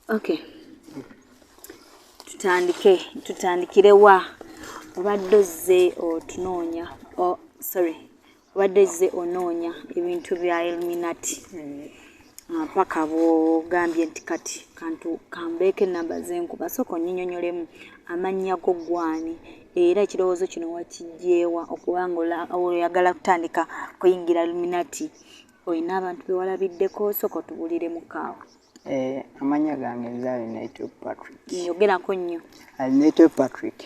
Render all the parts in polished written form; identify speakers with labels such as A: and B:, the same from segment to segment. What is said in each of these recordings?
A: Okay, tutandike. Tutandikire wa? Obadde ozze otunoonya, oh, sorry, obadde ozze onoonya ebintu bya Illuminati paka bwogambye nti kati kantu kambeeko enamba zenkuba. Sooka onnyinyonnyolemu amannya go gwani, era ekirowoozo kino wakiggyeewa okubanga oyagala kutandika kuyingira Illuminati? Olina abantu bewalabiddeko? Sooka otubuuliremu kaawo.
B: Amannya gange nze Alinaitwe Patrick.
A: Yogerako nnyo.
B: Alinaitwe Patrick.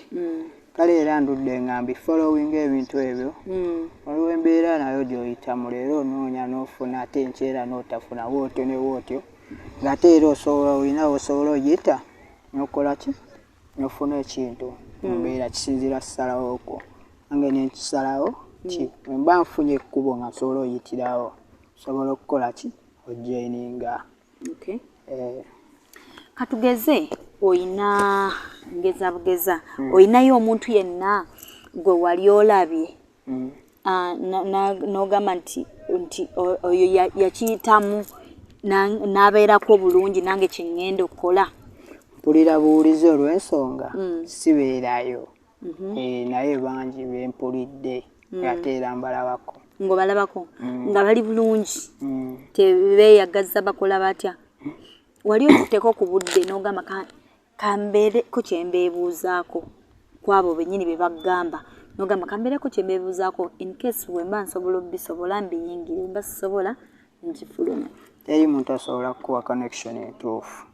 B: Kale era ndudde nga mbifollowinga ebintu ebyo. Waliwo embeera nayo gy'oyitamu, leero onoonya n'ofuna, ate enkeera n'otafuna, bwotyo ne bwotyo, ng'ate era osobola, olina osobola oyita n'okola ki n'ofuna ekintu mu mbeera. Kisinziira kusalawo kwo. Nange ne nkisalawo ki bwe mba nfunye ekkubo nga nsobola oyitirawo, nsobola okukola ki ojoininga.
A: Okay. Katugeze oyina, ngeza bugeza, oyinayo omuntu yenna gwe wali olabye n'ogamba nti oyo yakiyitamu n'abeerako bulungi, nange kye ŋŋenda okukola?
B: Mpulira buwulize olw'ensonga sibeerayo. Naye bangi bempulidde, ate era mbalabako.
A: Ng'obalabako nga bali bulungi, tebeeyagaza, bakola batya? Wali otutteko ku budde n'ogamba kambeereko kye mbeebuuzaako ku abo bennyini be bagamba, n'ogamba kambeereko kye mbeebuuzaako, in case bwe mba nsobola obisobola mbiyingire, mba sisobola nkifulume?
B: Teri muntu asobola kukuwa connection entuufu.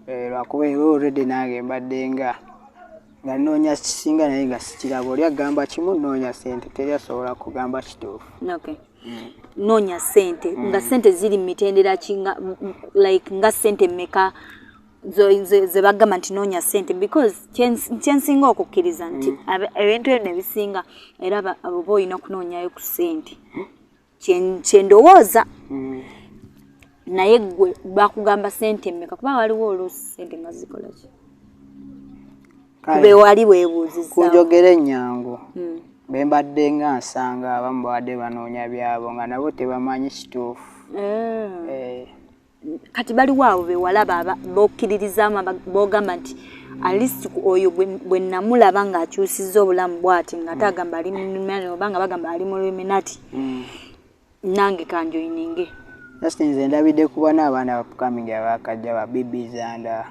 B: Lwakuba era already nange mbadde nga nnoonya kisinga, naye nga sikiraba. Oli agamba kimu, nnoonya ssente, teri asobola kugamba kituufu.
A: Okay. Noonya ssente, nga ssente ziri mu mitendera ki? Nga like nga ssente mmeka ze bagamba nti noonya ssente? Because kyensinga okukkiriza nti ebintu ebyo nebisinga era oba olina okunoonyayo ku ssente, kyendowooza. Naye gwe bakugamba ssente mmeka? Kuba waliwo oluusi ssente nga zikola ki kube wali weebuuzizza.
B: Ku njogera ennyangu, be mbadde nga nsanga abamu babadde banoonya byabo nga nabo tebamanyi kituufu.
A: Kati baliwo abo bewalaba bokkiririzaamu, bogamba nti at least oyo bwe namulaba ng'akyusizza obulamu bw'ati, ng'ate agamba ali mu Illuminati, oba nga bagamba ali mu Illuminati, nange kanjoininge?
B: Just nze ndabidde kuba n'abaana bapcoming abakajja, ba Bibi Zanda,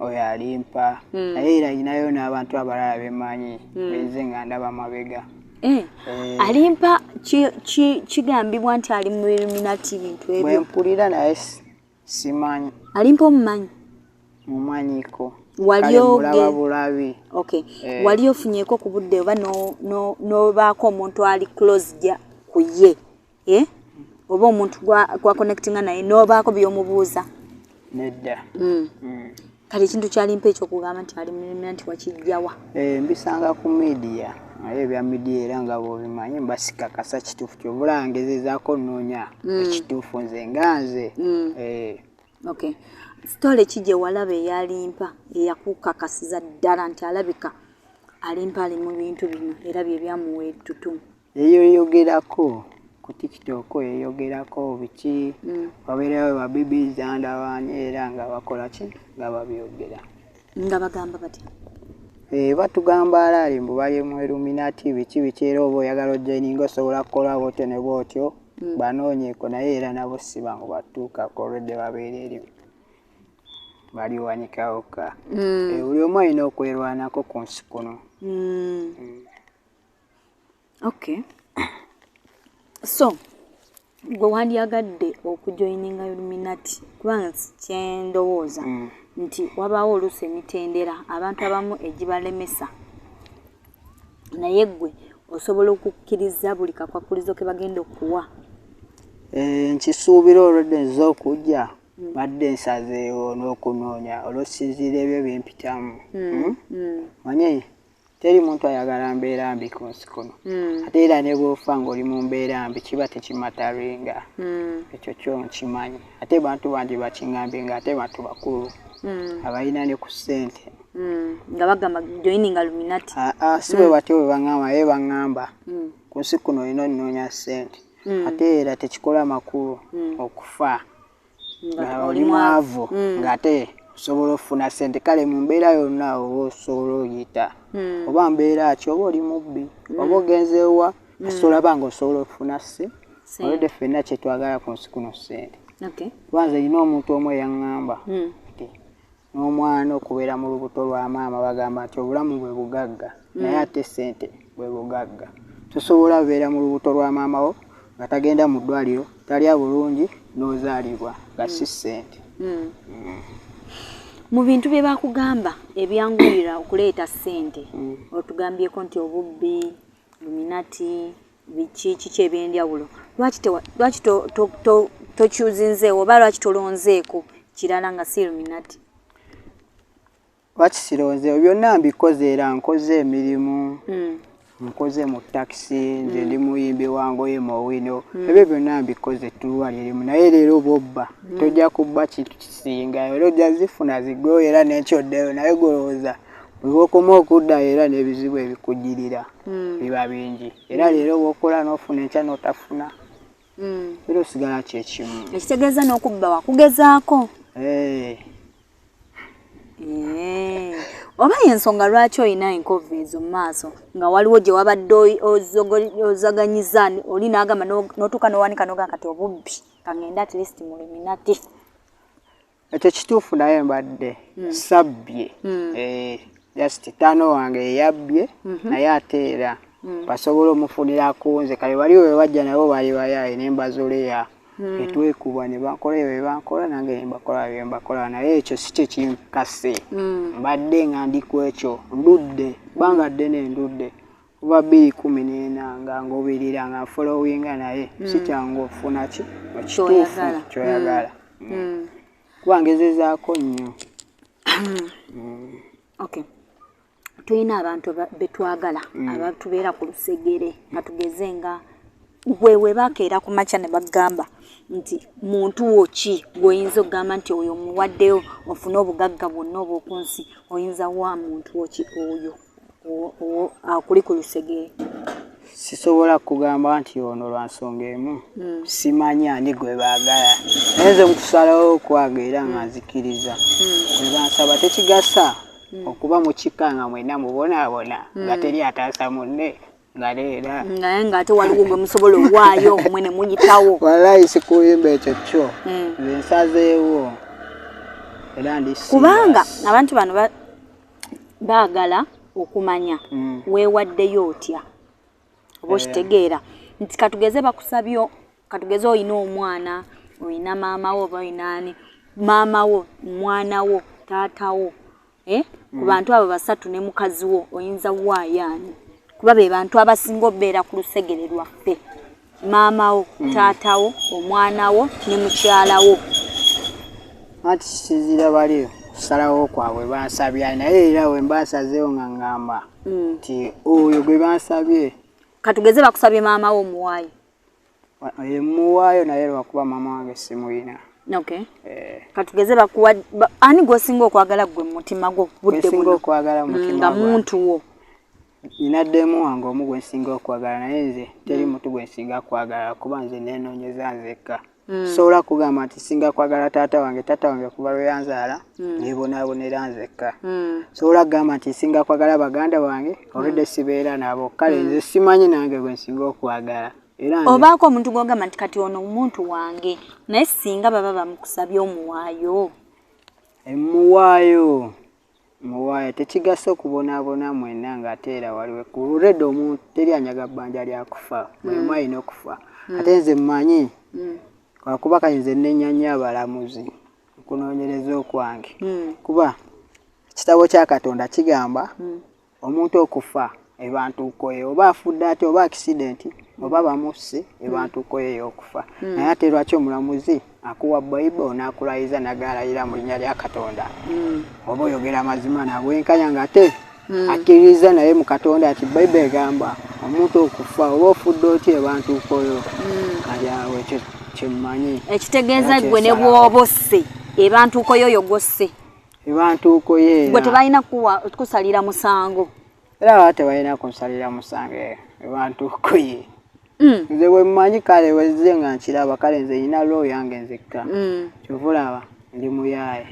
B: oyo alimpa, naye era ayinayo n'abantu abalala bemanyi benze nga ndaba mabega.
A: Alimpa kigambibwa nti ali mu Illuminati, bintu
B: bwe
A: ebyo.
B: Mpulira, naye simanyi.
A: Alimpa omumanyi?
B: Mumanyiko.
A: Wali
B: Kale mulaba bulabi.
A: Okay. Wali ofunyeeko ku budde oba n'obaako omuntu ali close ja ku ye, eh? Oba omuntu gwa connectinga naye n'obaako by'omubuuza?
B: Nedda.
A: Kati ekintu kyalimpa ekyokugamba nti ali mu Illuminati wakijjawa?
B: Mbisanga ku media, naye ebya media era nga bw'obimanyi mba sikakasa kituufu. Kyova ngezezaako nnoonya ekituufu nze nga nze.
A: Okay, story ki gye walaba eyalimpa eyakukakasiza ddala nti alabika alimpa ali mu bintu bino, era bye byamuwa ettutumu?
B: Yeyogerako ku TikTok, yeyogerako biki, wabeerayo ba Bibi Zanda baani, era nga bakola ki nga babyogera.
A: Nga bagamba batya?
B: Batugamba alaali mbu bali mu Illuminati biki biki, era oba oyagala ojoininga osobola kukola bwotyo ne bwotyo, banoonyeeko. Naye era nabo si bangu batuukako, olwedde babeera eri baliwanikawoka. Buli omu alina okwerwanako ku nsi kuno.
A: Okay, so gwe wandyagadde okujoininga Illuminati? Kubanga kyendowooza nti wabaawo oluusi emitendera abantu abamu egibalemesa, naye gwe osobola okukkiriza buli kakwakulizo ke bagenda okuwa?
B: Nkisuubira olwedde nze okujja badde nsazeewo n'okunoonya olw'okusinziira ebyo byempitamu. Manyi teri muntu ayagala mbeera mbi ku nsi kuno, ate era ne bw'ofa ng'oli mu mbeera mbi kiba tekimatteringa. Ekyo kyo nkimanyi, ate bantu bangi bakiŋŋambye, ng'ate bantu bakulu abalina ne ku ssente.
A: Nga bagamba joininga Illuminati?
B: Aa, si bwe batyo bwe baŋŋamba, naye baŋŋamba ku nsi kuno olina onnoonya ssente, ate era tekikola makulu okufa
A: nga
B: nga oli mwavu, ng'ate Osobola okufuna ssente, kale mu mbeera yonna oba osobola oyita, oba mbeera ki, oba oli mubbi, oba ogenzeewa, kasita olaba nga osobola okufuna olwedde. Ffenna kyetwagala ku nsi kuno ssente. Kuba nze nina omuntu omu eyaŋŋamba nti n'omwana okubeera mu lubuto lwa maama, bagamba nti obulamu bwe bugagga, naye ate ssente bwe bugagga. Tosobola kubeera mu lubuto lwa maama wo nga tagenda mu ddwaliro, talya bulungi, n'ozaalibwa nga si ssente.
A: Mu bintu bye bakugamba ebyanguyira okuleeta ssente, otugambyeko nti obubbi, Illuminati, biki kiki ebyenjawulo. Lwaki tokyuzinzeewo oba lwaki tolonzeeko kirala nga si Illuminati?
B: Lwaki sironzeewo? Byonna mbikoze, era nkoze emirimu, nkoze mu takisi, nze ndi muyimbi wa ngoye mowino, ebyo byonna mbikoze, ttuluba lyerimu. Naye leero bwobba, tojja kubba kintu kisinga, era ojja zifuna ziggweyo era nenkyoddeyo, naye golowooza bwekoma okuddayo era n'ebizibu ebikujjirira biba bingi. Era leero bwokola n'ofuna, enkya n'otafuna, era osigala kyekimu.
A: Ekitegeeza n'okubba wakugezaako?
B: Eh.
A: Eh, oba yensonga lwaki olina enkovu ezo mu maaso, nga waliwo gye wabadde ozaganyiza oli n'agamba n'otuuka n'owanika n'ogamba kati obubbi kangende at least mu Illuminati.
B: Ekyo kituufu, naye mbadde sabbye. Eh, just taano wange yeyabbye, naye ate era basobola omufunirako nze. Kale bali we bajja nabo bali bayaaye ne mbazoleya, etwekuba ne bankola ebyo bye bankola, nange ne mbakola bye mbakola, naye ekyo si kye kinkase. Mbadde nga ndi ku ekyo ndudde bbanga ddene, ndudde kuba 2014 nga ngoberera, nga nfollowinga, naye si kyangu ofuna ki ekituufu
A: Ky'oyagala.
B: kyoyagala, kuba ngezezaako nnyo.
A: Okay, tulina abantu betwagala abatubeera ku lusegere, nga tugeze nga gwe we bakeera ku makya ne bagamba nti muntu wo ki gw'oyinza okugamba nti oyo omuwaddeyo ofune obugagga bwonna obw'oku nsi, oyinza wa muntu wo ki oyo akuli ku lusegere?
B: Sisobola kugamba nti ono lwa nsonga emu, simanyi ani gwe baagala, naye nze mukusalawo okwaga era nga nzikiriza bwe bansaba. Tekigasa okuba mu kika nga mwenna mubonaabona, nga teri ataasa munne, nga leera
A: Naye ng'ate waliwo gwe musobola owaayo mwe ne muyitawo.
B: Walayi sikuyimba ekyo kyo. Nze nsazeewo era ndi
A: Kubanga
B: serious.
A: abantu bano baagala okumanya weewaddeyo otya, oba okitegeera nti katugeze bakusabye, katugeze olina omwana, olina maama wo oba olina ani, maama wo, mwana wo, taata wo, eh? Ku bantu abo basatu ne mukazi wo, oyinza waayo ani? Kuba be bantu abasinga obeera ku lusegere lwaffe: maama wo, taata wo, omwana wo ne mukyala wo.
B: Anti kisinziira bali kusalawo kwabwe bansabye, naye era we mba nsazeewo nga ŋŋamba nti oyo gwe bansabye.
A: Katugeze bakusabye maama wo, omuwaayo?
B: Muwaayo, naye lwakuba maama wange simuyina.
A: Okay.
B: Eh,
A: Katugeze bakuwa ani gw'osinga okwagala gwe mu mutima gwo budde
B: gwensinga
A: buno?
B: Okwagala mu mutima
A: Nga
B: gwange.
A: muntu wo.
B: Nina ddemu wange omu gwe nsinga okwagala, naye nze teri muntu gwe nsinga kwagala, kuba nze neenoonyeza nzekka. Sobola kugamba nti singa kwagala taata wange, taata wange kuba lwe yanzaala nebonaabonera nzekka. Sobola kugamba nti nsinga kwagala baganda bange, olwedde sibeera nabo. Kale nze simanyi nange gwe nsinga okwagala, era
A: Obaako omuntu gw'ogamba nti kati ono omuntu wange, naye singa baba bamukusabye omuwaayo?
B: Emuwaayo, muwaayo. Tekigasa okubonaabona mwenna ng'ate era waliwo olwedde omuntu teri anyaga bbanja lyakufa, buli alina okufa. Ate nze mmanyi, lwakuba kale nze nnenya nnyo abalamuzi okunoonyereza okwange, kuba ekitabo kya Katonda kigamba omuntu okufa ebantuuko ye, oba afudde ate oba accident oba bamusse, ebantuuko ye ey'okufa. Naye ate lwaki omulamuzi akuwa Bayibuli n'akulayiza nagalayira mu linnya lya Katonda, oba oyogera amazima nabwenkanya, ng'ate akkiririza naye mu Katonda, ati Bayibuli egamba omuntu okufa, oba ofudde otya, ebantuuko yo. Kati awo ekyo kyemmanyi.
A: Ekitegeeza
B: Era
A: gwe ne
B: kyensalawo.
A: bw'oba osse, ebantuuko yoyo gwosse.
B: Ebantuuko ye.
A: Gwe tebalina kusalira musango.
B: Era baba tebalina kunsalira musango, ebantuuko ye. Nze bwe mmanyi, kale wezze nga nkiraba, kale nze nina loo yange nzekka. Kyova olaba ndi muyaaye.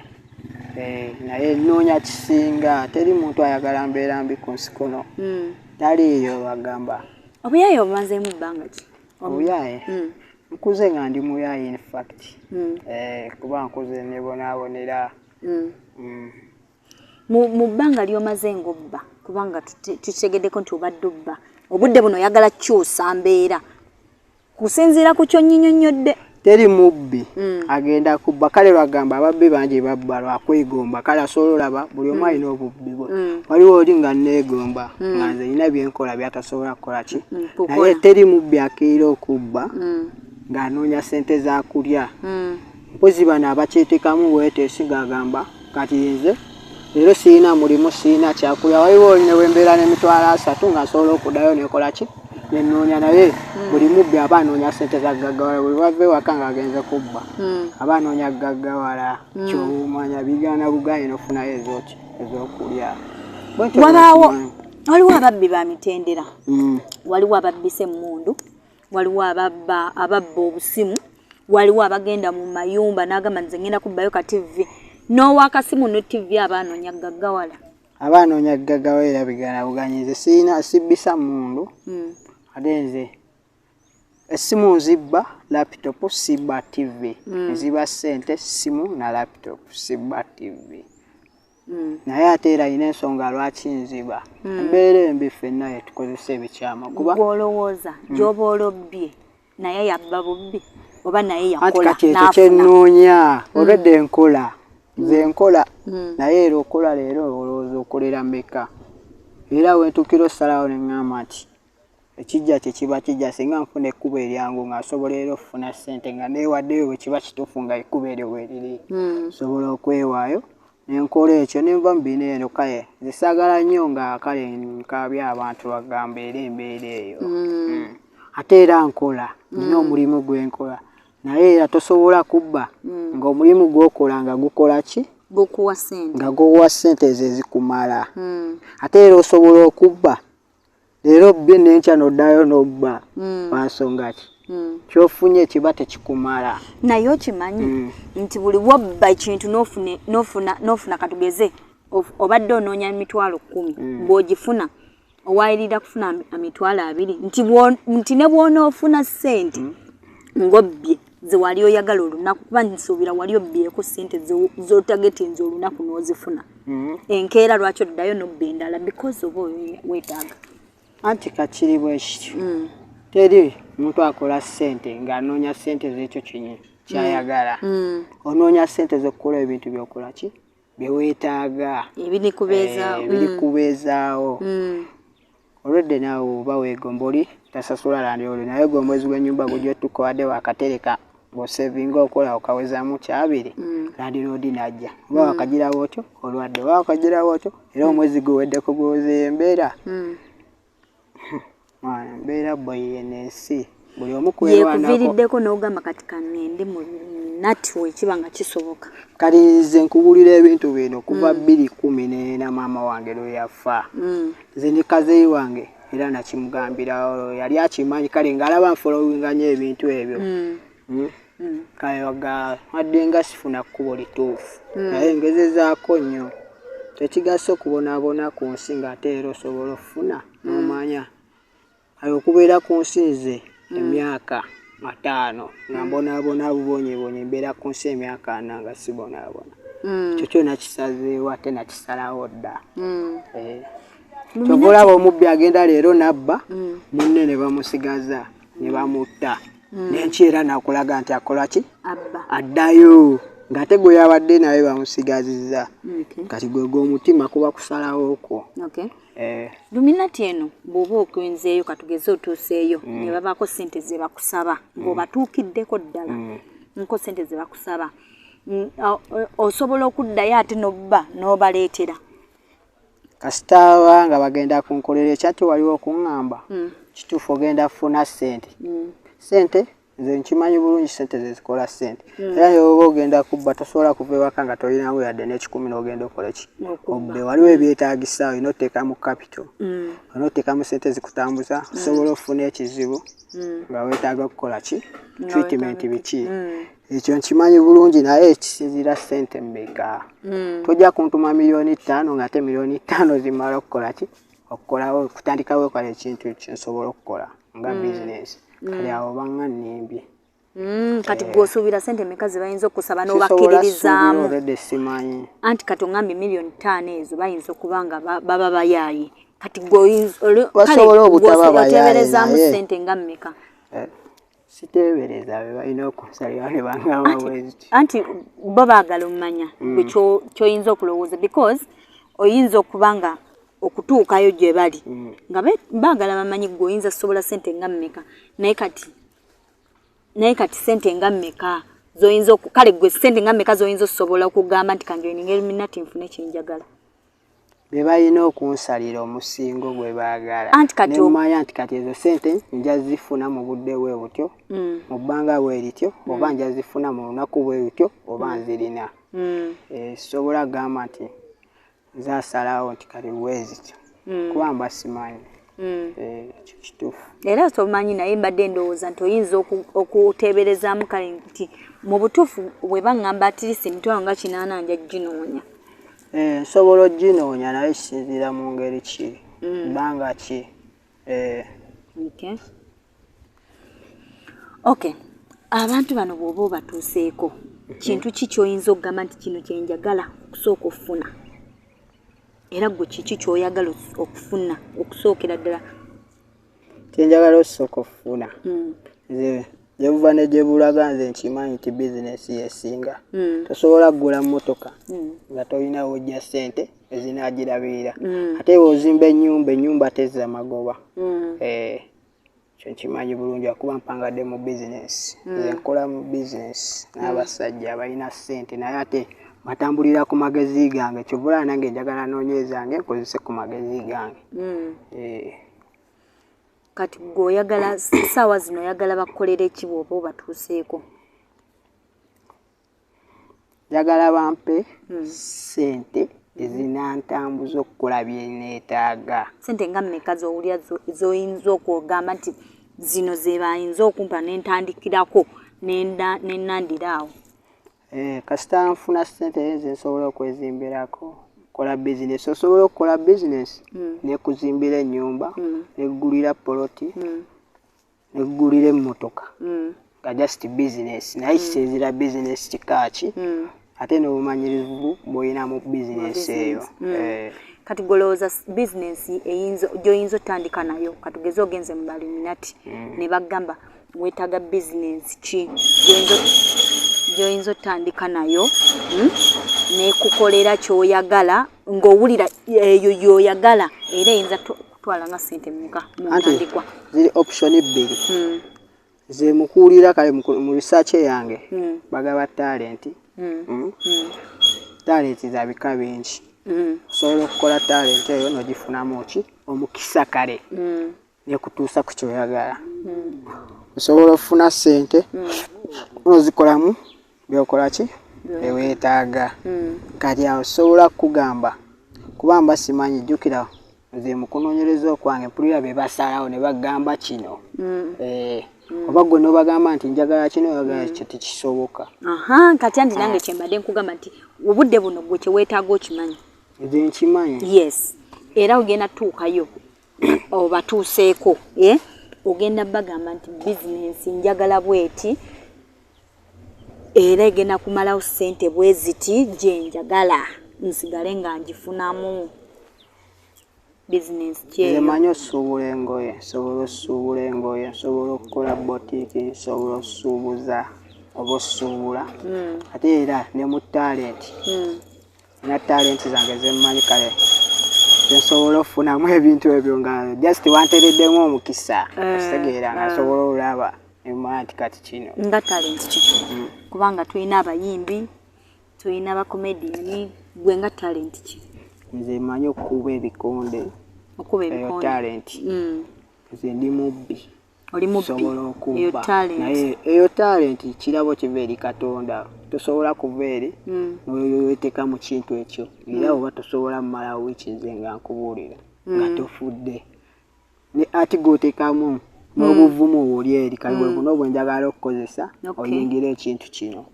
B: Naye nnoonya kisinga, teri muntu ayagala mbeera mbi ku nsi kuno. Taliiyo bagamba.
A: Obuyaaye obumazeemu bbanga ki?
B: Obuyaaye? Nkuze nga ndi muyaaye in fact. Kuba nkuze nebonaabonera.
A: Mu bbanga ly'omaze ng'obba, kubanga tukitegeddeko nti obadde obba, obudde buno oyagala kukyusa mbeera kusinziira ku kyonnyinyonnyodde.
B: Teri mubbi agenda kubba, kale lwagamba ababbi bangi babba lwakwegomba, kale asobola olaba buli omu alina obubbi bwe. Waliwo oli nga neegomba nga nze nina byenkola byatasobola kukola ki, naye teri mubbi akeera okubba ng'anoonya ssente za kulya. Mpozi bano abakyeteekamu bweteesi ng'agamba kati nze leero sirina mulimu, sirina kyakulya. Waliwo oli ne bwembeera n'emitwalo 3 nga nsobola okuddayo nekola ki, nenoonya, naye buli mubbi aba anoonya ssente za gaggawala. Buli wava ewaka ng'agenze kubba aba anoonya gaggawala, ky'omanya bigaana bugaanyi n'ofunayo ez'okulya.
A: Wabaawo waliwo ababbi ba mitendera, waliwo ababbisa emmundu, waliwo ababba obusimu, waliwo abagenda mu mayumba n'agamba nze ngenda kubbayo ka TV, n'owakasimu ne TV aba anoonya gaggawala.
B: Aba anoonya gaggawala era bigaana bugaanyi. Nze sirina, sibbisa mmundu, ate nze essimu nzibba, laptop sibba, TV nziba ssente, ssimu na laptop sibba TV. Naye ate era alina ensonga lwaki nziba. Embeera embi ffenna yetukozesa ebikyama kuba
A: gw'olowooza gy'oba olobbye naye yabba bubbi oba naye yakola
B: kati ekyo kyennoonya olwedde enkola nze nkola, naye era okola leero olowooza okolera mmeka, era wentuukira osalawo ne ŋŋamba nti ekijja kye kiba kijja, singa nfuna ekkubo eryangu nga nsobola era okufuna ssente nga neewaddeyo bwe kiba kituufu nga ekkubo eryo weeriri, nsobola okwewaayo nenkola ekyo nenva mu bino eno. Kale nze saagala nnyo nga kale nkaabya abantu bagamba era embeera eyo. Ate era nkola, nina omulimu gwe nkola, naye era tosobola kubba ng'omulimu gw'okola nga gukola ki,
A: gukuwa ssente,
B: nga gukuwa ssente ezo ezikumala. Ate era osobola okubba leero bbye n'enkya n'oddayo n'obba, lwa nsonga ki? Ky'ofunye kiba tekikumala.
A: Naye okimanyi nti buli wobba ekintu n'ofuna katugeze obadde onoonya emitwalo 10, bw'ogifuna owayirira kufuna emitwalo 2, nti ne bw'onoofuna ssente ng'obbye ze wali oyagala olunaku, kuba nsuubira wali obbyeko ssente z'otagetinze olunaku n'ozifuna, enkeera lwaki oddayo n'obba endala because oba weetaaga.
B: Anti kakiri bwe kityo, teri muntu akola ssente ng'anoonya ssente z'ekyo kinyi ky'ayagala. Onoonya ssente z'okukola ebintu by'okola ki bye weetaaga, ebirikubeezaawo. Olwedde naawe oba weegomba oli tasasula landiroodi, naye gwe omwezi gw'ennyumba gujja otuuka wadde wakatereka ng'osevinga okola okawezaamu 2, landiroodi n'ajja oba wakagirawo otyo olwadde, oba wakagirawo otyo era omwezi guweddeko guwezeeyo embeera. Mbeera bwe yeno ensi buli omu kwerwanako.
A: Yekuviiriddeko n'ogamba kati kaŋŋende mu nati wekiba nga kisoboka.
B: Kati nze nkubuulira ebintu bino kuva 2014 maama wange lwe yafa. Nze ne kazeeyi wange era nakimugambirawo, yali akimanyi kale ng'alaba nfolowinga nnyo ebintu ebyo. Kale wadde nga sifuna kkubo lituufu, naye ngezezaako nnyo. Tekigasa okubonaabona ku nsi ng'ate era osobola okufuna n'omanya. Kale okubeera ku nsi nze emyaka 5 nga mbonaabona bubonyebonye, mbeera ku nsi emyaka 4 nga sibonaabona. Ekyo kyonna kisazeewo ate nakisalawo dda. Kyova olaba omubbi agenda leero n'abba munne ne bamusigaza ne bamutta, n'enkya era n'akulaga nti akola ki, addayo ng'ate gwe yabadde naye bamusigazizza. Kati gwe gw'omutima kuba kusalawo kwo.
A: Luminati eno bw'oba ogenzeeyo katugeze otuuseeyo ne babaako ssente ze bakusaba ng'obatuukiddeko ddala, nko ssente ze bakusaba, osobola okuddayo ate n'obba n'obaleetera.
B: Kasita nga bagenda kunkolera ekyati waliwo okuŋŋamba kituufu ogenda kufuna ssente. Ssente nze nkimanyi bulungi ssente ze zikola ssente. Era ne bw'oba ogenda kubba tosobola kuva ewaka nga tolinawo yadde n'ekikumi n'ogenda okole ki, obbe. Waliwo ebyetaagisa, olina oteekamu capital, olina oteekamu ssente zikutambuza, osobola okufuna ekizibu nga weetaaga okukola ki, treatment biki. Ekyo nkimanyi bulungi, naye ekisinziira ssente mmeka. Tojja kuntuma 5 million ng'ate 5 million zimala okukola ki? Okukolawo, okutandikawo kale ekintu kyensobola okukola nga bizinesi. Kale awo banga nnimbye.
A: Kati gwe osuubira sente meka ze bayinza okusaba
B: Sisobola suubira.
A: n'obakkiririzaamu?
B: Already simanyi.
A: Anti kati ongambye 5 million ezo bayinza okuba nga baba bayaaye. Kati gwe
B: Basobola
A: kale
B: obutaba
A: gwe
B: bayaaye,
A: oteeberezaamu
B: naye-
A: sente nga mmeka?
B: Eh, siteebereza, be balina okunsalira ne bangamba bweziti.
A: Anti bo baagala omumanya gwe ky'oyinza okulowooza, because oyinza okuba nga okutuukayo gye bali nga baagala bamanyi gwe oyinza sobola sente nga mmeka. Naye kati sente nga mmeka zoyinza kale gwe sente nga mmeka zoyinza osobola okugamba nti kanjoininga Illuminati nfune kyenjagala?
B: Be balina okunsalira omusingo gwe baagala.
A: Anti kati
B: Nemanya nti kati ezo sente nja zifuna mu budde bwe butyo, mu bbanga bwe lityo, oba nja zifuna mu lunaku bwe lutyo, oba nzirina. Eh, sobola gamba nti nze asalawo nti kati bwe zityo, kuba mba simanyi. Eh, ekyo kituufu.
A: Era tomanyi, naye mbadde ndowooza nti oyinza okuteeberezaamu kale nti mu butuufu bwe baŋŋamba at least 800,000 nja ginoonya.
B: Eh, nsobola oginoonya, naye kisinziira mu ngeri ki, bbanga ki. Eh,
A: Okay, abantu bano bw'oba obatuuseeko, kintu ki ky'oyinza okugamba nti kino kyenjagala okusooka okufuna? Era gwe kiki ky'oyagala okufuna okusookera ddala?
B: Kyenjagala osooka okufuna, nze gye buva ne gye bulaga, nze nkimanyi nti bizinesi yesinga. Tosobola kugula mmotoka nga tolina wojja ssente ezinaagirabirira. Ate bw'ozimba ennyumba, ennyumba tezza magoba. Eh, ekyo nkimanyi bulungi akuba mpangadde mu bizinesi. Nze nkola mu bizinesi n'abasajja abalina ssente, naye ate batambulira ku magezi gange. Kyova olaba nange njagala noonye zange nkozese ku magezi gange. Eh,
A: Kati gwe oyagala saawa zino oyagala bakukolera ki bw'oba obatuuseeko?
B: Njagala bampe ssente ezinantambuza okukola bye neetaaga.
A: Sente nga mmeka z'owulira z'oyinza okwogamba nti zino ze bayinza okumpa nentandikirako nenandira awo?
B: Eh, kasita nfuna ssente nze nsobola okwezimbirako, kola bizinesi. Osobola okukola bizinesi nekuzimbira ennyumba, neggulira poloti, neggulira emmotoka nga just bizinesi. Naye kisinziira bizinesi kika ki, ate n'obumanyirivu bw'olina mu bizinesi eyo. Eh,
A: Kati golowooza bizinesi gy'oyinza otandika nayo, katugeze ogenze mu ba Illuminati ne bagamba weetaaga bizinesi ki gy'oyinza otandika nayo, nekukolera ky'oyagala ng'owulira eyo y'oyagala, era eyinza kutwala nga ssente mmeka mu
B: Anti
A: ntandikwa?
B: ziri option bbiri. Nze mukuwulira kale mu research yange, bagaba talent. Talent za bika bingi. Osobola okukola talent eyo nogifunamu ki omukisa, kale nekutuusa ku kyoyagala. Osobola okufuna ssente nozikolamu byokola ki eweetaaga. Kati awo sobola kukugamba kuba mba simanyi. Jjukira nze mu kunoonyereza okwange mpulira be basalawo ne bagamba kino. Eh, oba gwe nobagamba nti njagala kino, oyagala kyo, tekisoboka.
A: Aha, kati anti nange kyembadde nkugamba nti obudde buno gwe kyeweetaaga okimanyi.
B: Nze nkimanyi.
A: Yes, era ogenda tuukayo obatuuseeko, eh? Ogenda bagamba nti bizinensi njagala bweti, era egenda kumalawo ssente bwe ziti, gye njagala nsigale nga ngifunamu. Bizinensi
B: Nze
A: kyeyo?
B: manyi osuubula engoye, nsobola osuubula engoye, nsobola okukola botiiki, nsobola osuubuza oba osuubula. Ate era ne mu talent, nina talent zange zemmanyi, kale nsobola okufunamu ebintu ebyo nga just wantereddemu omukisa. Okitegeera nga nsobola olaba nemanya nti kati kino.
A: Nga talent ki? Kubanga tulina abayimbi, tulina bakomediyani. Gwe nga talent ki?
B: Nze manyi okukuba ebikonde.
A: Okuba
B: Eyo
A: ebikonde.
B: talent. Nze ndi mubbi.
A: Oli mubbi.
B: Nsobola
A: Eyo
B: okubba.
A: talent.
B: Naye eyo talent kirabo kiva eri Katonda. Tosobola kuva eri noweteeka mu kintu ekyo, era oba tosobola mumala wiiki, nze nga nkubuulira nga tofudde ne ati gwoteekamu. N'obuvumu buli eri kali bwe buno bwe njagala okukozesa oyingira ekintu kino.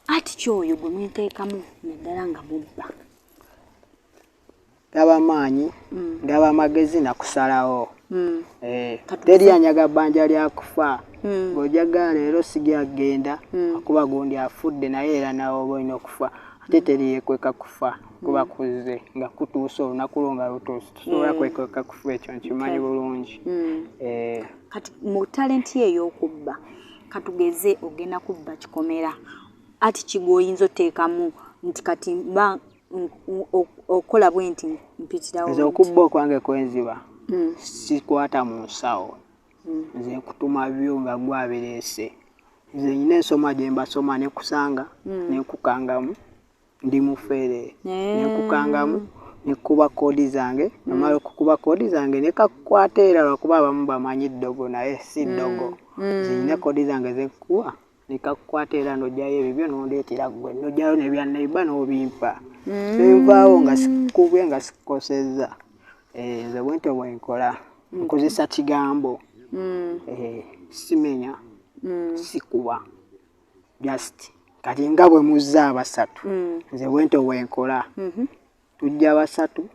A: Ati kyoyo gwe mweteekamu naddala nga mubba?
B: Gaba maanyi, gaba magezi nakusalawo. Teri anyaga bbanja lya kufa. Ng'ojagala leero sigya genda kuba gundi afudde, naye era nawe oba olina okufa. Ate teri yeekweka kufa kuba kuzze nga kutuuse olunaku lwo nga lutuuse, tosobola kwekweka kufa, ekyo nkimanyi bulungi.
A: Kati mu talenti ye ey'okubba, katugeze ogenda kubba kikomera, ati ki gw'oyinza oteekamu nti kati mba okola bwe nti mpitirawo?
B: Nze okubba okwange kwenziba sikwata mu nsawo. Nze nkutuma byo nga gwabireese. Nze nyina ensoma gye mbasoma nekusanga nenkukangamu, ndi mufere, nenkukangamu nekuba koodi zange, namala okukuba koodi zange nekakukwata era lwakuba abamu bamanyi ddogo naye si ddogo. Nze nyina koodi zange zenkuwa nekakukwata era n'ojjayo ebibyo n'ondeetera ggwe, n'ojjayo n'ebya neighbor n'obimpa, nenvaawo nga sikukubye nga sikukosezza. Nze bwentyo bwenkola, nkozesa kigambo, simenya, sikuba, just kati nga bwe muzza abasatu, nze bwentyo bwenkola. Tujja basatu,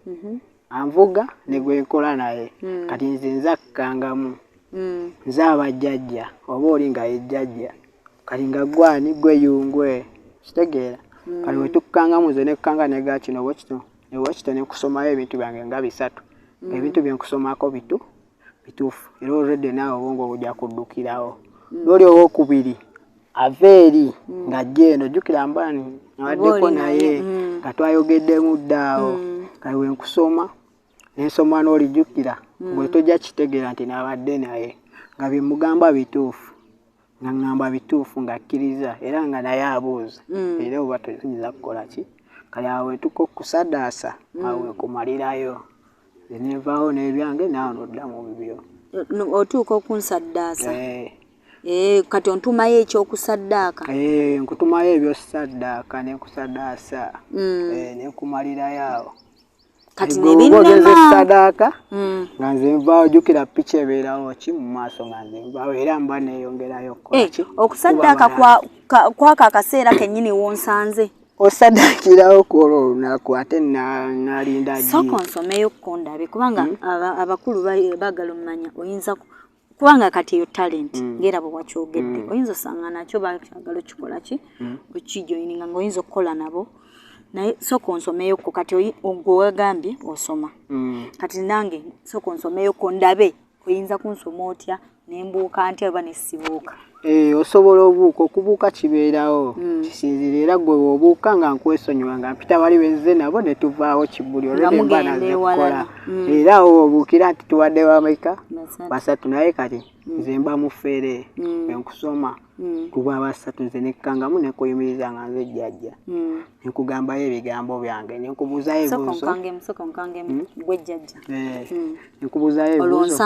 B: anvuga ne gwenkola naye. Kati nze nzakkangamu, nze abajjajja oba oli nga yejjajja, kati nga gwani gwe yungwe, kitegeera? Kati bwe tukkangamu nze nekkanga nega kino bwe kito ne bwe kityo, nekusomayo ebintu byange nga bisatu. Ebintu bye nkusomako bituufu era already naawe obwongo bujja kuddukirawo. N'oli owookubiri ava eri ng'ajja eno, jjukira mbaani nabaddeko naye nga twayogeddemu ddaawo. Kati bwe nkusoma nensoma n'olijjukira, bwe tojja kitegeera nti nabadde naye nga bye mugamba bituufu, nga ŋŋamba bituufu, ng'akkiriza era nga naye abuuza era oba tuyinza kukola ki. Kale awo wetuuka okusaddaasa, awo wekumalirayo, nze nenvaawo n'ebyange naawe n'odda mu bibyo.
A: Otuuka okunsaddaasa? Kati ontumayo ekyokusaddaaka?
B: Nkutumayo ebyosaddaaka nenkusaddaasa, nenkumalirayo awo.
A: Kati
B: ogenze saddaaka nga nze nvaawo, jjukira piki ebeerawo ki mu maaso, nga nze nvaawo era mba neeyongerayo okukola ki.
A: Okusaddaaka kwako akaseera kennyini wonsanze?
B: Osaddaakirawo kwolwo olunaku ate nalinda.
A: Sooka onsomeyo ko ndabe, kubanga abakulu baagala omumanya. Oyinza kubanga kati eyo talent ng'era bwe wakyogedde, oyinza osanga nakyo bakyagala okikola ki, okijoyininga nga oyinza okukola nabo. Naye sooka onsomeyoko kati, gwe wagambye osoma, kati nange sooka onsomeyoko ndabe oyinza kunsoma otya, nembuuka ntya oba nesibuuka.
B: Osobola obuuka, okubuuka kibeerawo, kisinziira era gwe bw'obuuka nga nkwesonyiwa nga mpita bali bezze nabo ne tuvaawo kibuli olwedde mba naze kukola. Era awo obuukira nti tubadde bameka? Basatu. Naye kati nze mba mufere, enkusoma tuba basatu, nze nekkangamu nekuyimiriza nga nze jjajja, nekugambayo ebigambo byange, nenkubuuzayo ebibuuzo. Nkubuuzayo
A: ebibuuzo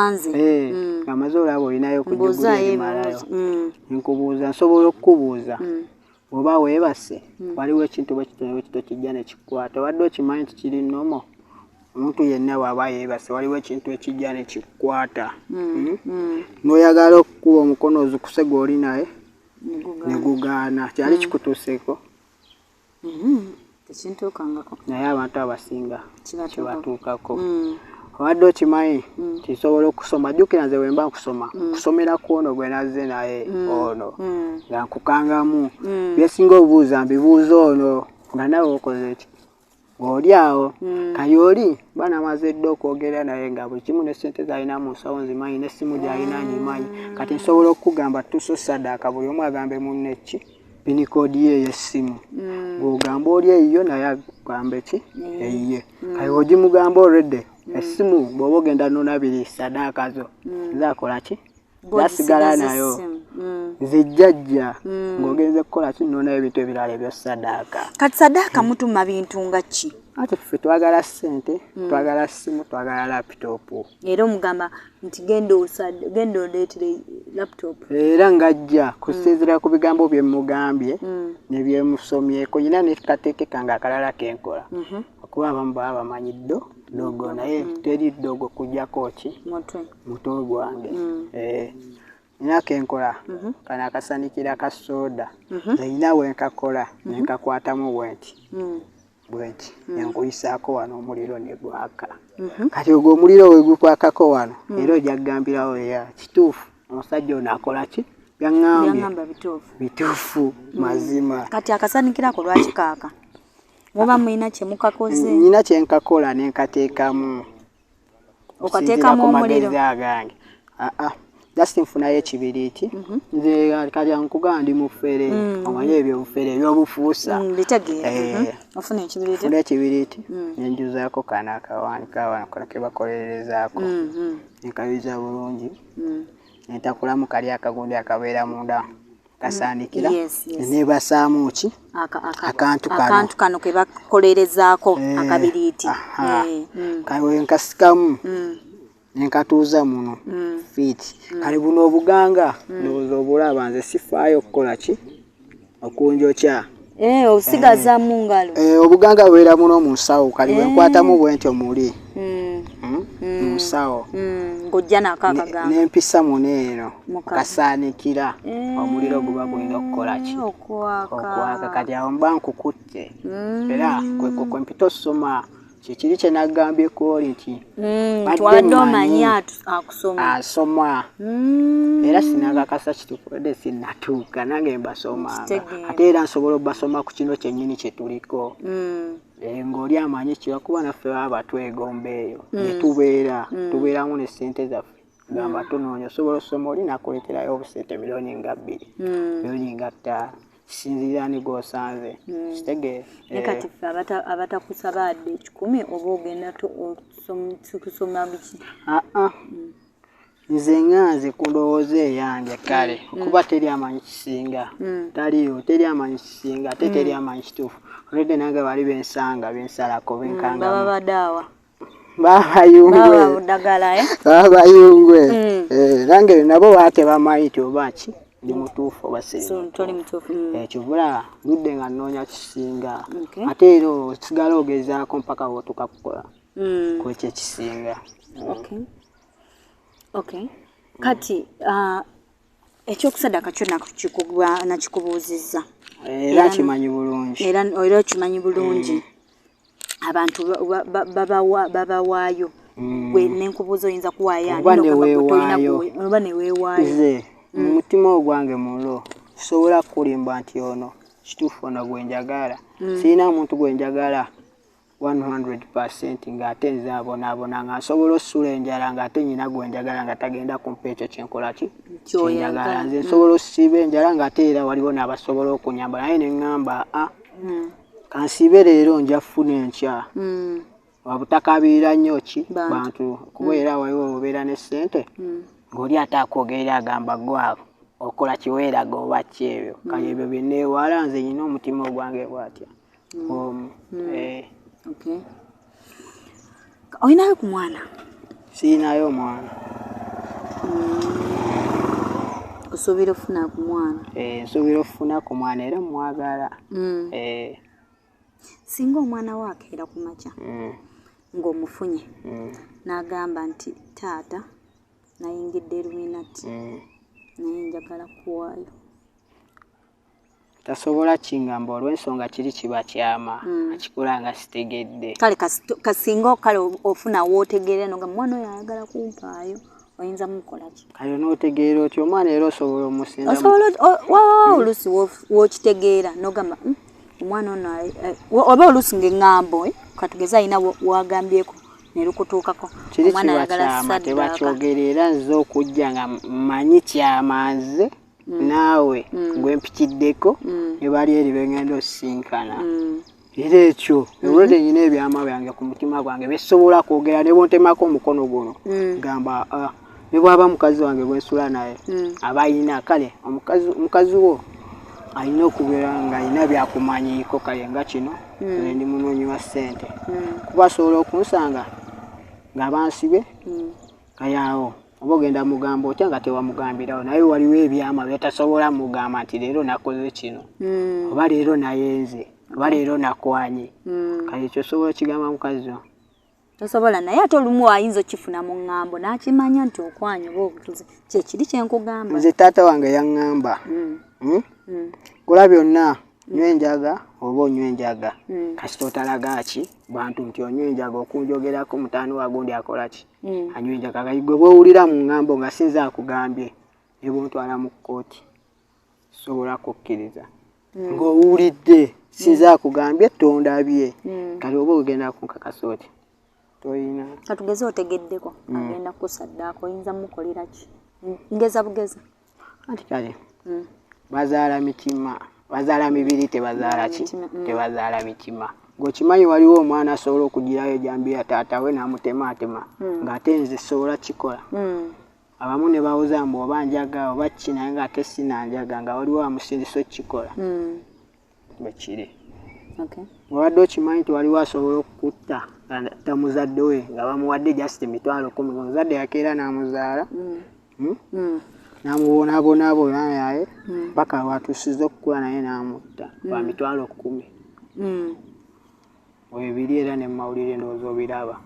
B: nga maze olaba olinayo okujugula ebimalayo. Nkubuuza, nsobola okukubuuza bw'oba weebase, waliwo ekintu bwe kito ne bwe kito kijja ne kikukwata, obadde okimanyi nti kiri normal? Omuntu yenna bw'aba yeebase waliwo ekintu ekijja ne kikukwata, n'oyagala okukuba omukono ozukuse gw'oli naye ne gugaana. Kyali kikutuuseeko?
A: Tekintuukangako.
B: Naye abantu abasinga kibatuukako. Obadde okimanyi nti nsobola okusoma? Jjukira nze bwe mba nkusoma, kusomera ku ono gwe nazze naye ono, nga nkukangamu byesinga obuuza, mbibuuza ono nga nawe okoze ki ng'oli awo. Kali oli mba namaze dda okwogera naye nga buli kimu ne ssente z'alina mu nsawo nzimanyi, n'essimu gy'alina ngimanyi. Kati nsobola okukugamba tuso saddaaka, buli omu agambe munne ki PIN code ye ey'essimu, bw'ogamba oli eyiyo naye agambe ki eyiye. Kati ogimugamba already essimu, bw'oba ogenda nona biri sadaaka zo zakola ki, zasigala nayo. Nze jjajja ng'ogenze kukola ki, nonayo ebintu ebirala ebyo sadaaka.
A: Kati sadaaka mutuma bintu nga ki?
B: Ate ffe twagala ssente, twagala ssimu, twagala laptop.
A: Era omugamba nti genda ondeetere laptop.
B: Era ng'ajja kusinziira ku bigambo bye mugambye ne bye musomyeko. Nyina ne kateeke kange akalala kenkola. Okuba abamu baba bamanyi ddogo naye teri ddogo kujjako ki? Mutwe gwange. Nina kenkola kano akasanikira ka soda. Nze nina we nkakola ne nkakwatamu bwenti. Bwenti nenkuyisaako wano omuliro ne gwaka. Kati ogwo omuliro we gukwakako wano era ojja kugambirawo ya kituufu omusajja ono akola ki? Byaŋŋambye bituufu mazima.
A: Kati akasanikirako lwaki kaaka? Muba mulina kye mukakoze?
B: Nina kye nkakola ne nkateekamu.
A: Okateekamu omuliro?
B: Agange. Just nfunayo ekibiriiti. Nze kati nkugamba ndi mufere. Omanyi ebyobufere ebyobufuusa.
A: Bitegeera. Ofuna ekibiriiti?
B: Nfuna ekibiriiti ne njuzaako kano akawaani kawano kano ke bakolerezaako. Nkabiza bulungi. Ne ntakulamu kali akagundi akabeera munda. Kasaanikira. Nebasaamu ki? Akantu kano.
A: Akantu kano ke bakolerezaako akabiriiti.
B: Kale nkasikamu. Nenkatuuza muno fiiti. Kale buno obuganga ndowooza obulaba nze sifaayo okukola ki? Okunjokya.
A: Osigaza mu ngalo.
B: Obuganga bubeera muno mu nsawo. Kale bwe nkwatamu bwe ntyo muli. Mu nsawo.
A: Ng'ojja nako akaganga.
B: Nempisa muno eno. Kasaanikira. Omuliro guba gulina okukola ki? Okwaka. Kati awo mba nkukutte. Era kwe mpita osoma. Kikiri kye nagambyeko oli nti
A: twadde omanyi asoma.
B: Era sinakakasa kituufu sinnatuuka nange mbasomanga. Ate era nsobola obbasoma ku kino kyennyini kye tuliko. Ng'oli amanyi kiba kuba naffe baba batwegomba eyo. Ne tubeera tubeeramu ne ssente zaffe. Gamba tunoonya osobola osoma oli nakuleeterayo obusente 2 million, 5 million. Kisinziira ni gw'osanze. Kitegeera.
A: Ne kati ffe abatakusaba adde 100 oba ogenda kusoma biki?
B: Nze nga nze ku ndowooza eyange kale okuba teri amanyi kisinga. Taliyo teri amanyi kisinga ate teri amanyi kituufu. Olwedde nange bali bensanga bensalako benkangamu.
A: Baba badaawa.
B: Baba
A: ddagala
B: Baba bayungwe. Nange nabo baba tebamanyi nti oba ki ndi mutuufu oba
A: toli mutuufu.
B: Ekivula ludde nga nnoonya kisinga. Ate era osigala ogezaako mpaka w'otuuka kukola ku ekyo ekisinga.
A: Okay. Kati ekyokusaddaaka kyo nakikubuuzizza.
B: Era kimanyi bulungi.
A: Era okimanyi bulungi. Abantu babawaayo. Gwe nenkubuuza oyinza kuwaayo
B: ani?
A: Oba ne weewaayo.
B: Nze mu mutima ogwange mulo sobola kukulimba nti ono kituufu ono gwe njagala. Sirina muntu gwe njagala 100% ng'ate nze abonaabona nga nsobola osula enjala ng'ate nnyina gwe njagala nga tagenda kumpa ekyo kyenkola ki kyenjagala. Nze nsobola osiiba enjala ng'ate era waliwo n'abasobola okunyamba naye ne ŋŋamba kansiibe leero nja ffuna enkya. Obutakabirira nnyo ki bantu kuba era waliwo obeera ne ssente ng'oli ate akwogerera agamba gwabo okola kiweeraga oba ki ebyo. Kale ebyo bye neewala nze nnyina omutima ogwange bw'atya.
A: Olinayo ku mwana?
B: Sirinayo omwana.
A: Osuubira okufuna ku mwana?
B: Nsuubira okufuna ku mwana era mmwagala.
A: Singa omwana wo akeera ku makya ng'omufunye n'agamba nti taata nayingidde Illuminati naye njagala kuwaayo.
B: Tasobola kingamba olw'ensonga kiri kiba kyama akikola nga sitegedde.
A: Kale kasinga kale ofuna w'otegeerera n'ogamba omwana oyo ayagala kumpaayo oyinza mukola ki?
B: Kale n'otegeera otyo omwana era osobola omusinza.
A: Osobola wabawo oluusi w'okitegeera n'ogamba omwana ono oba oluusi ng'eŋŋambo katugeze alina w'agambyeko ne lukutuukako.
B: Kiri kiba kyama tebakyogera era nze okujja nga mmanyi kyama nze naawe gwe mpikiddeko ne bali eri be ŋŋenda osisinkana. Era ekyo olwedde nnyina ebyama byange ku mutima gwange byesobola kwogera ne bw'ontemako omukono guno gamba ne bw'aba mukazi wange gwe nsula naye aba ayina kale omukazi wo Alina okubeera nga alina byakumanyiiko, kale nga kino nze ndi munoonyi wa ssente, kuba asobola okunsanga nga bansibye, kale awo oba ogenda mugamba otya nga tewamugambirawo? Naye waliwo ebyama byatasobola mugamba nti leero nakoze kino, oba leero nayenze, oba leero nakwanye. Kale ekyo osobola okigamba mukazi wo?
A: Tosobola, naye ate olumu ayinza okifuna mu ŋŋambo n'akimanya nti okwanya oba obutuze kyekiri kyenkugamba.
B: Nze taata wange yaŋŋamba, "Kola byonna, nywa enjaga oba onywa enjaga, kasita otalaga ki bantu nti onywa enjaga okunjogerako mutaano wa gundi akola ki, anywa enjaga." Kati gwe bwowulira mu ŋŋambo nga sinza akugambye, ne bwontwala mu kkooti sobola kukkiriza ng'owulidde sinza akugambye, tondabye. Kati oba ogenda kunkakasa otya? Toyina.
A: Katugeze otegeddeko agenda kukusaddaaka, oyinza mukolera ki? Ngeza bugeza.
B: Anti kale bazaala mitima, bazaala mibiri, tebazaala ki?
A: Mitima.
B: Tebazaala mitima. Ng'okimanyi waliwo omwana asobola okugirayo ejambiya taata we n'amutematema, ng'ate nze sobola kikola. Abamu ne bawoza mbu oba njaga oba ki, naye ng'ate sinanjaga, nga waliwo amusindisa okukikola. Bwe kiri. Obadde okimanyi nti waliwo asobola okukutta nga tamuzadde we, nga bamuwadde just 100,000, omuzadde yakeera n'amuzaala, N'amubonaabonabona naye paka watuusiza okukula, naye n'amutta lwa 100,000. Webiri era ne mumawulire, ndowooza obiraba.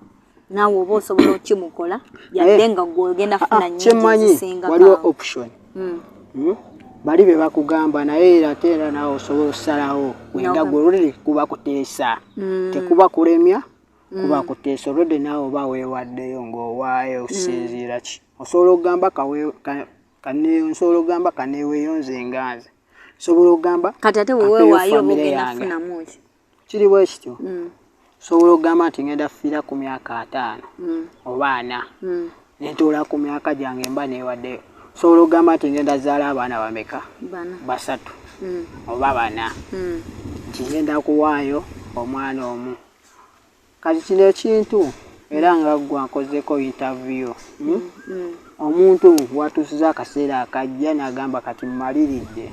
A: Naawe oba osobola okimukola yadde nga gwe ogenda funa nnyingi
B: Kyemmanyi
A: ezisingako
B: waliwo
A: awo.
B: option. Bali be bakugamba, naye era ate era naawe osobola osalawo wenga gwe olwedde kuba kuteesa, tekuba kulemya, kuba kuteesa. Olwedde naawe oba weewaddeyo ng'owaayo okusinziira ki osobola okugamba nsobola okugamba kaneeweeyo nze nga nze nsobola okugamba
A: Kati ate
B: kampeeyo
A: weweewaayo oba
B: famire
A: ogenda
B: yange.
A: funamu ki?
B: Kiri bwe kityo, osobola okugamba nti ngenda fiira ku myaka 50 oba 40, nentuula ku myaka gyange mba neewaddeyo. Osobola okugamba nti ngenda zaala abaana bameka?
A: Bana.
B: Basatu oba bana, nti ngenda kuwaayo omwana omu. Kati kino ekintu era nga ggwe nkozeeko interview, Omuntu watuusiza akaseera akajja n'agamba kati mmaliridde,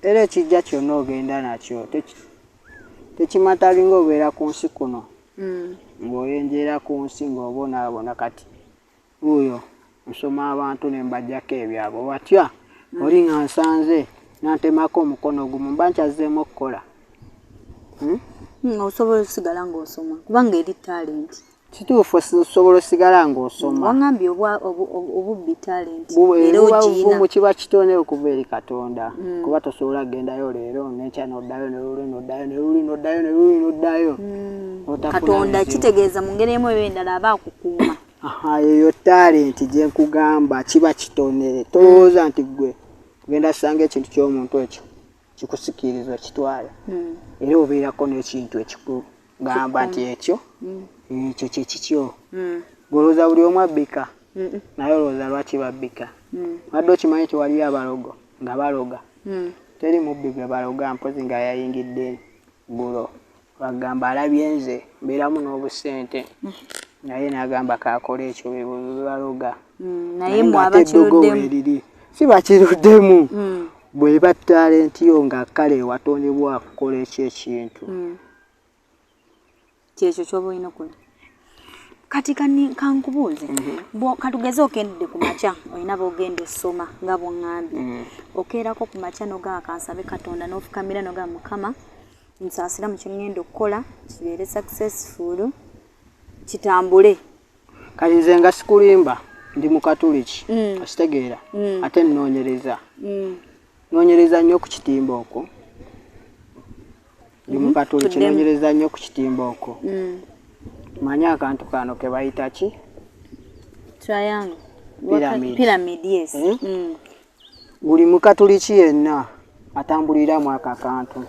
B: Era ekijja kyonna ogenda nakyo, tekimatalinga obeera ku nsi kuno ng'oyenjeera ku nsi ng'obonaabona. Kati wuuyo nsoma abantu ne mbaggyako ebyabwe, watya oli nga nsanze n'antemako omukono gumu, mba nkyazzeemu okukola?
A: Osobola osigala ng'osoma kubanga eri talent.
B: Kituufu, osobola osigala ng'osoma.
A: Wangambye obubbi talent. Era
B: Buba
A: ogiyina.
B: Buvumu, kiba kitone okuva eri Katonda, kuba tosobola kugendayo leero n'enkya n'oddayo, ne luli n'oddayo, ne luli n'oddayo, ne luli n'oddayo. Otafuna
A: Katonda
B: bizibu.
A: Kitegeeza mu ngeri emu oba endala aba akukuuma.
B: Aha, eyo talent gye nkugamba kiba kitone. Tolowooza nti ggwe ogenda kusanga ekintu ky'omuntu ekyo kikusikiriza okitwala. Era obeerako n'ekintu ekikugamba nti ekyo kye kikyo. Gw'olowooza buli omu abbika, naye olowooza lwaki babbika? Obadde okimanyi nti waliyo abalogo nga baloga? Teri mubbi gwe baloga mpozi nga yayingidde ggulo. Bagamba alabye nze mbeeramu n'obusente, naye n'agamba kaakole ekyo, bwe baloga.
A: Naye mmwe
B: ng'ate eddogo
A: abakiruddemu.
B: Weeriri si bakiruddemu, bw'eba talent yo nga kale watondebwa kukola ekyo ekintu.
A: Kyekyo ky'oba olina okukola. Kati kankubuuze, katugeze okendedde ku makya, olina b'ogenda osoma nga bw'oŋŋambye. Okeerako ku makya n'ogamba kansabe Katonda, n'ofukamira n'ogamba Mukama nsaasira mu kye ŋŋenda okukola kibeere successful, kitambule.
B: Kati nze nga sikulimba, ndi mukatuliki, okitegeera, ate nnoonyereza. Nnoonyereza nnyo ku kitimba okwo. Ndi mukatuliki,
A: Tuddemu.
B: nnoonyereza nnyo ku kitimba okwo. Manyi akantu kano ke bayita ki?
A: Triangle.
B: Pyramid.
A: Pyramid, yes.
B: Buli mukatuliki yenna atambuliramu ako akantu.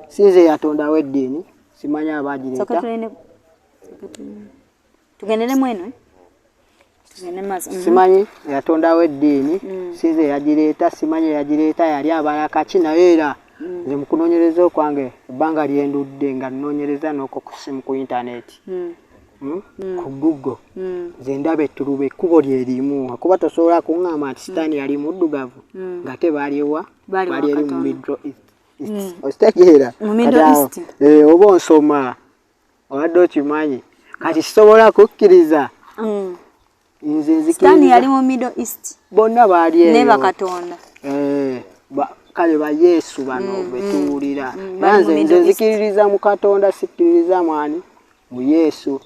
B: Si nze yatondawo eddiini, simanyi abaagireeta.
A: Sooka tugenderemu eno, eh? Tugende maaso.
B: Simanyi yatondawo eddiini, si nze yagireeta, simanyi eyagireeta yali abala kaki, naye era nze mu kunoonyereza okwange ebbanga lye ndudde nga nnoonyereza n'okwo ku ssimu ku intaneti. Ku Google nze ndaba ettuluba, ekkubo lyerimu, kuba tosobola kuŋŋamba nti Sitaani yali muddugavu ng'ate baaliwa.
A: Baali wa
B: Baali eri mu
A: Katonda.
B: Middle East, okitegeera?
A: Mu Middle
B: Kati awo,
A: East.
B: Oba onsoma obadde okimanyi, kati sisobola kukkiriza. Nze
A: Sitaani
B: nzikiriza
A: yali mu Middle East.
B: Bonna baali eyo.
A: Ne bakatonda.
B: Kale bayesu bano betuwulira.
A: Bali mu
B: Era nze
A: Middle East.
B: nzikiririza mu Katonda, sikkiririza mwani, mu Yesu.